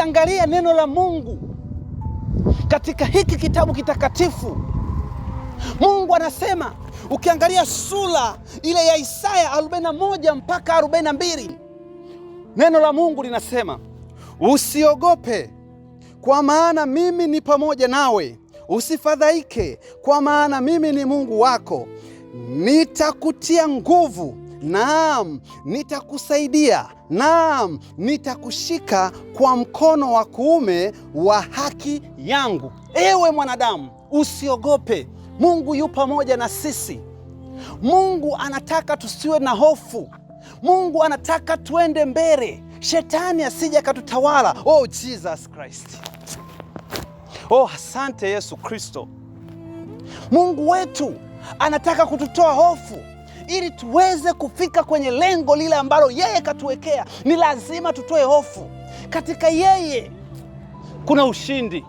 Ukiangalia neno la Mungu katika hiki kitabu kitakatifu, Mungu anasema, ukiangalia sura ile ya Isaya 41 mpaka 42, neno la Mungu linasema, usiogope kwa maana mimi ni pamoja nawe, usifadhaike kwa maana mimi ni Mungu wako, nitakutia nguvu, naam nitakusaidia, naam nitakushika kwa mkono wa kuume wa haki yangu. Ewe mwanadamu, usiogope, Mungu yu pamoja na sisi. Mungu anataka tusiwe na hofu. Mungu anataka tuende mbele, shetani asije akatutawala. Oh Jesus Christ. Oh, asante Yesu Kristo. Mungu wetu anataka kututoa hofu ili tuweze kufika kwenye lengo lile ambalo yeye katuwekea. Ni lazima tutoe hofu. Katika yeye kuna ushindi.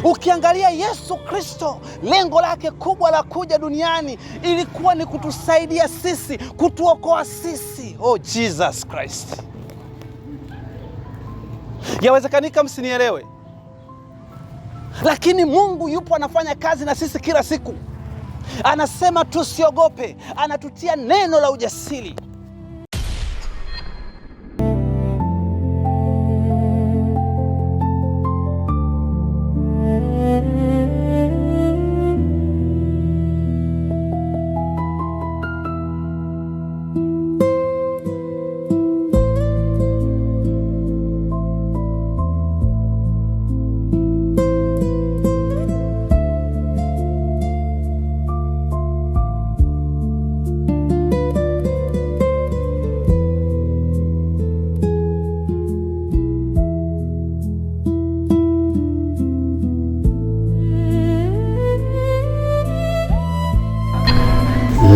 Ukiangalia Yesu Kristo, lengo lake kubwa la kuja duniani ilikuwa ni kutusaidia sisi, kutuokoa sisi. Oh Jesus Christ. Yawezekanika msinielewe, lakini Mungu yupo anafanya kazi na sisi kila siku. Anasema tusiogope, anatutia neno la ujasiri.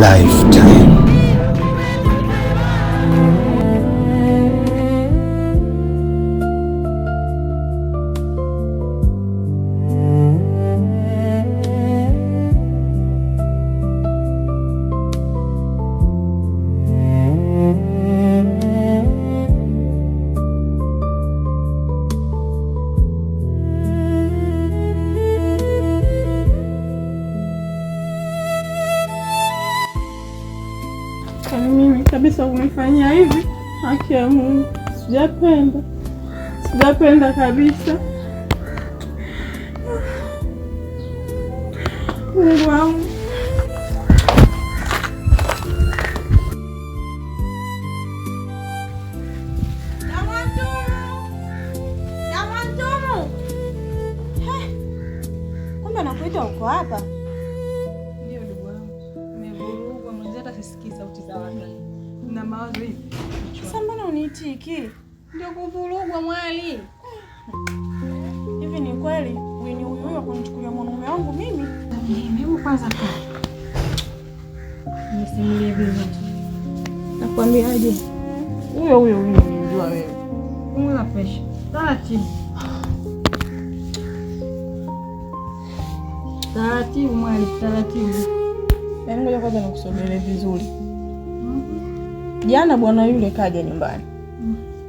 Lifetime. Mimi kabisa kunifanyia hivi, haki ya Mungu, sijapenda, sijapenda kabisa. Mungu wangu. Kumbe nakuita uko hapa. Ndio ndugu wangu, nimevurugwa mwenzi, hata sisikii sauti za watu na mawazo hivi. Sasa mbona uniitiki? Ndio kuvurugwa mwali. Hivi ni kweli Wini huyu huyu kunichukulia mwanaume wangu mimi? Hebu kwanza kaa nisimulie vizuri. Nakwambiaje? Huyo huyo Wini unimjua wewe. Punguza presha taratibu taratibu, mwali, taratibu. Yaani ngoja kwanza nikusogelee vizuri. Jana bwana yule kaja nyumbani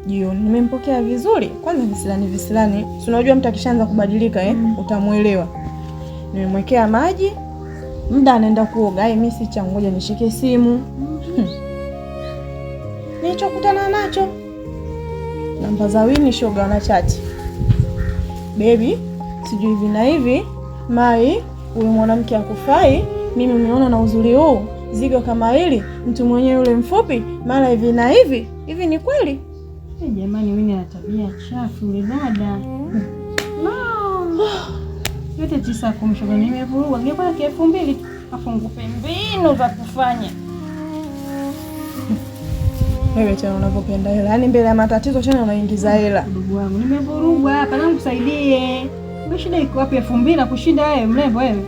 jioni, nimempokea vizuri. Kwanza visilani visilani, si unajua mtu akishaanza kubadilika utamuelewa. Nimemwekea maji, muda anaenda kuoga. Ai, mimi si cha, ngoja nishike simu. Nilichokutana nacho namba za Wini shoga wanachati, baby sijui hivi na hivi, mai huyu mwanamke akufai, mimi umeona na uzuri huu, zigo kama hili, mtu mwenyewe yule mfupi, mara hivi na hivi. Hivi ni kweli? Hey, jamani, Wini ana tabia chafu yule dada. No. Yote 9 10 shoga, nimevurugwa. Ningekuwa na 2000 afu ngupe mbinu za kufanya. Wewe tena unavyopenda hela, yaani mbele ya matatizo tena unaingiza hela. Ndugu wangu, nimevurugwa hapa, na nikusaidie. Wewe shida iko wapi? 2000 na kushinda wewe mrembo wewe?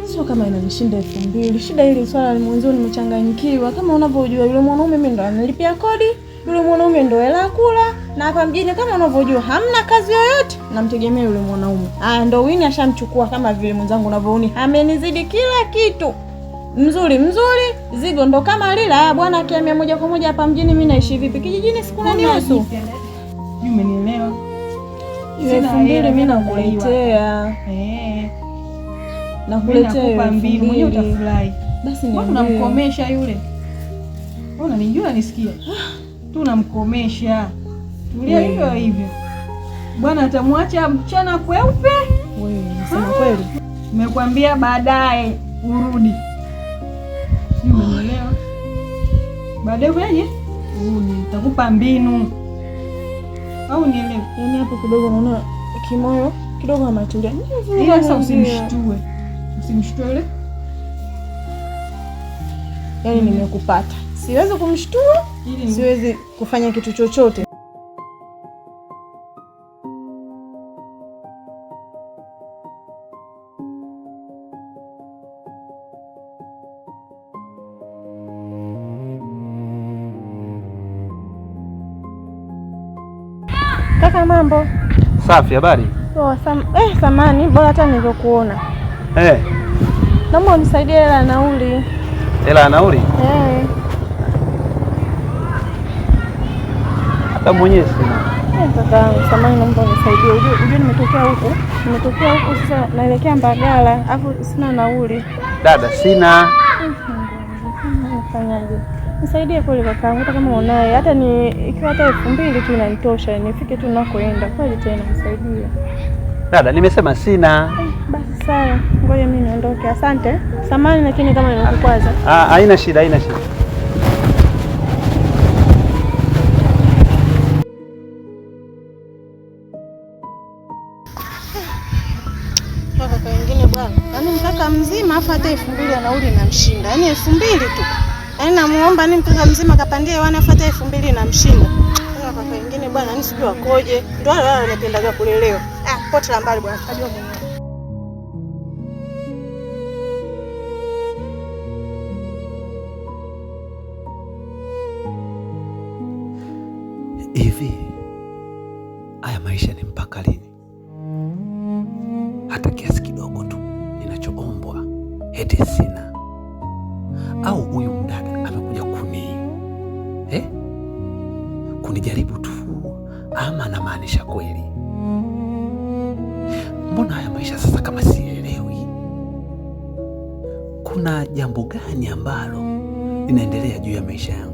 Sio kama inanishinda 2000. Shida hili swala ni mwanzo nimechanganyikiwa. Kama unavyojua yule mwanaume mimi ndo ananilipia kodi, yule mwanaume ndo hela kula, na hapa mjini kama unavyojua hamna kazi yoyote, namtegemea yule mwanaume. Aya, ndo Wini ashamchukua kama vile mwenzangu unavyooni, amenizidi kila kitu. Mzuri mzuri, zigo ndo kama lila bwana akihamia moja kwa moja hapa mjini mimi naishi vipi? Kijijini sikuna nihusu. Umenielewa? Elfu mbili mimi nakuletea. Nakuletea mbili mwenyewe utafurahi. Basi ni unamkomesha yule. Wewe unanijua nisikia. Tunamkomesha. Tulia hivyo hivyo. Bwana atamwacha mchana kweupe. Wewe unasema kweli? Nimekwambia baadaye urudi. Umeelewa? Baadaye ufanyaje? Urudi. Nitakupa mbinu. Au nielewe? Yaani hapo kidogo naona kimoyo kidogo ametulia. Ila sasa usimshtue. Usimshtue yule. Yaani nimekupata. Siwezi kumshtua, siwezi kufanya kitu chochote. Kaka, mambo? Safi, habari? Oh, samani, bora hata nilivyokuona. Naomba unisaidie hela ya nauli. Hela ya nauli? Hata mwenyewe sina. Kaka, samani, naomba unisaidie. Ujue nimetokea huku. Nimetokea huku sasa naelekea Mbagala, afu sina nauli. Dada, sina. Nifanyaje? Nisaidie kweli kakaangu, hata kama unaye, hata ni ikiwa hata 2000 tu inanitosha, nifike tu nakoenda. Kweli tena nisaidie. Dada, nimesema sina. Basi sawa, ngoja mimi niondoke. Asante. Samahani lakini kama nimekukwaza. Haina shida, haina shida. Kaka wengine bwana, yaani mkaka mzima afa hata 2000 ya nauli inamshinda. Yaani 2000 tu. Yaani namuomba ni mkaka mzima kapandie wana afa hata 2000 inamshinda. Kaka wengine bwana, yaani sijui wakoje. Ndio wale wale wanapendaga kulelewa. Pote la mbali bwana, tajua mwenyewe. Hivi haya maisha ni mpaka lini? Hata kiasi kidogo tu ninachoombwa eti sina. Au huyu mdada amekuja kunijaribu tu, ama anamaanisha kweli? Mbona haya maisha sasa kama sielewi? Kuna jambo gani ambalo linaendelea juu ya maisha yangu?